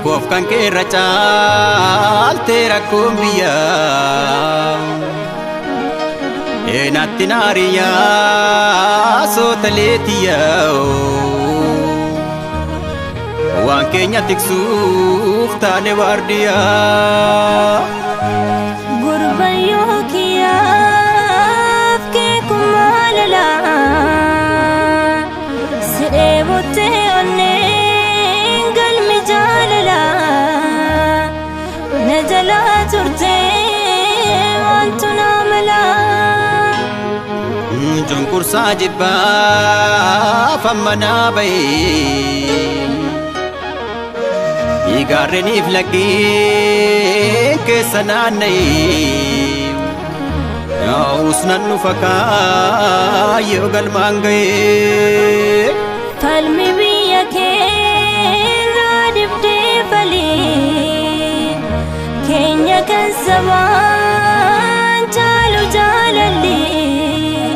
Goof kan keerra caaltee rakkoon biyyaa. Eenatti naariyaa sootaleetiyyaa. Waan keenya tiksuuf taane waardiyaa. Gurbayyoo kiyyaaf keekumaa lalaa sidhee buttee onneen galmi jaalalaa na jalaa turtee wantu naa malaa. Cunqursaa jibbaaf amma naa bahee. Gaarreeniif laggeen keessa naanna'ee. Yaa'us nan dhufa kaayyoo galmaan ga'ee. Falmi biyya keerraa dibdee falee keenya kan sabaan caalu jaalallee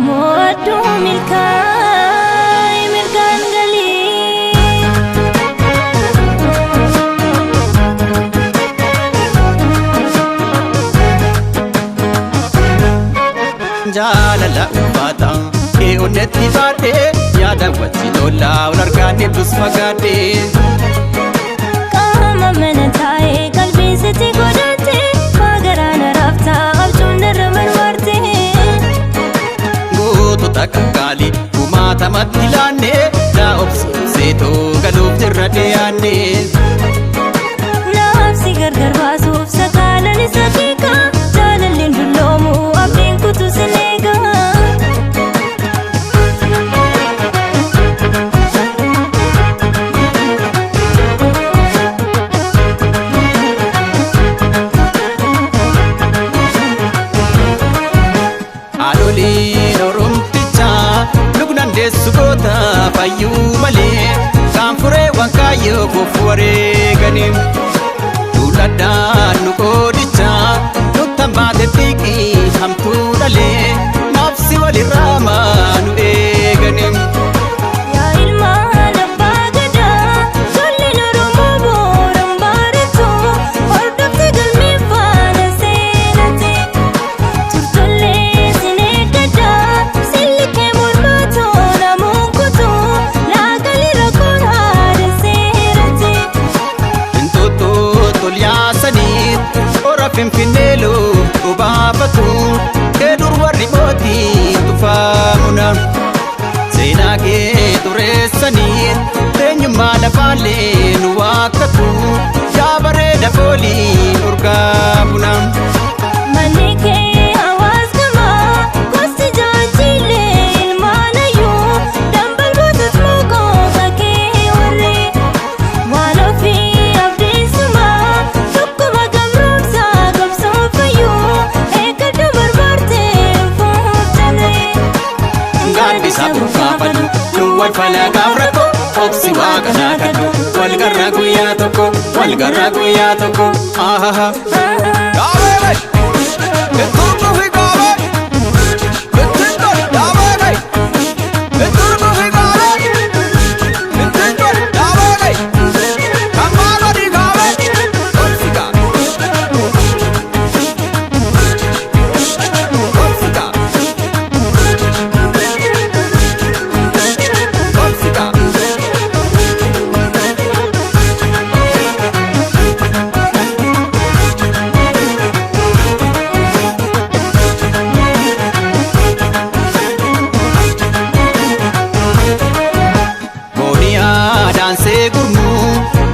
mo'adduu milkaa'e mirgaan galee. Jaalala uffata kee onnetti baadhee yaada wajji lollaa ol argaanne dus fagaadhee. Qaama mana taa'ee qalbiin sitti godhatte maagaraan raaftaa abjuun narra marmarte. Gootota qaqqaalii kumaatamatti laannee naa obsiiseetoo galuuf jirra dhiyaanne. Naafsi gargar baasuuf sakaalan isa keeka jaalalleen dulloomu abdiin kutu sin eega. Haadholiin Oromtichaa lugnan deessu goota fayyuu malee kaan furee waan kaayyoo koofu wareeganii. Duuladhaan nu qoodichaa nuttan baate xiiqii hamtuu dhalee nafsi walirraa maa nu eeganii. Yaa ilmaan abbaa gadaa ijoolleen Oromoo booran barattu hordofte galmee faana seenate turtollee sin eeggadhaa sillikee mormaa toonamuun kutu laagalii rakkoon haadha seerate. Inxooxxoo tol yaasanii hora Finfinnee lubbuu baafatu kee dur warri mootii tufaamuna. Seenaa kee tureessanii eenyummaa lafaallee nu waakkatu yaa bareeda foolii urgaa buna. Manni kee hawaas gamaa gosti jaajilee ilmaan ayyuu dambal gootas mukoota kee warree waan ofii abdiisumaa tokkuma gamroomsaa qabsoo fayyuu eeggadhu barbaartee fuuftanii. Gaaddisa burkaafadhu nu wal falagaaf rakkoo obsi waaqa naa kadhu wal garraa guyyaa tokko wal garraa guyyaa tokko ahaha. Booniyaa daansee gurmuu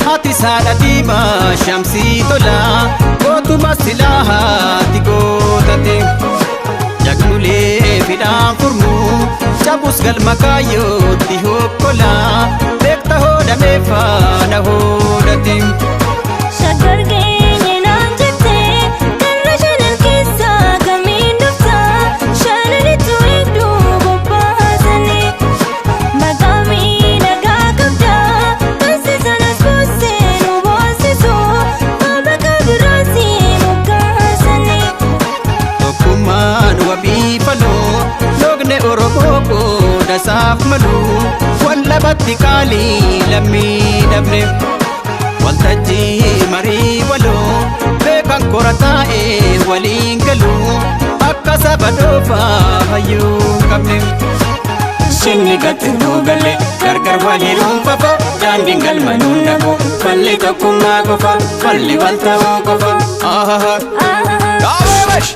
haati saadha diimaa shamsii tolaa gootuma silaa haati gootate. Jagnulee fidhaan furmuu cabus galma kaayyootti hokkolaa beekta hoodhamee faana hoodhate. Shaggar geenye naan jettee karra shanan keessaa kamiin dhuftaa shananitu hedduu bobbaasanii maqaa miidhagaa qabdaa kansi sanas boossee nu boosisu maqaa biraasii moggaasanii. Tokkummaan wabii faloo logne Oromoo Sabaaf malu wallabatti qaalii lammii dhabne. Waltajjii marii waloo beekan kora taa'ee waliin galu akka saba dhoofaa hayyuu qabne. Shinni gatti nuu galle gargar waliiruun fafa, daandiin galma nuun dhaqu, falli tokkummaa qofa, falli wal ta'uu qofa. Ah. Kaabeebash!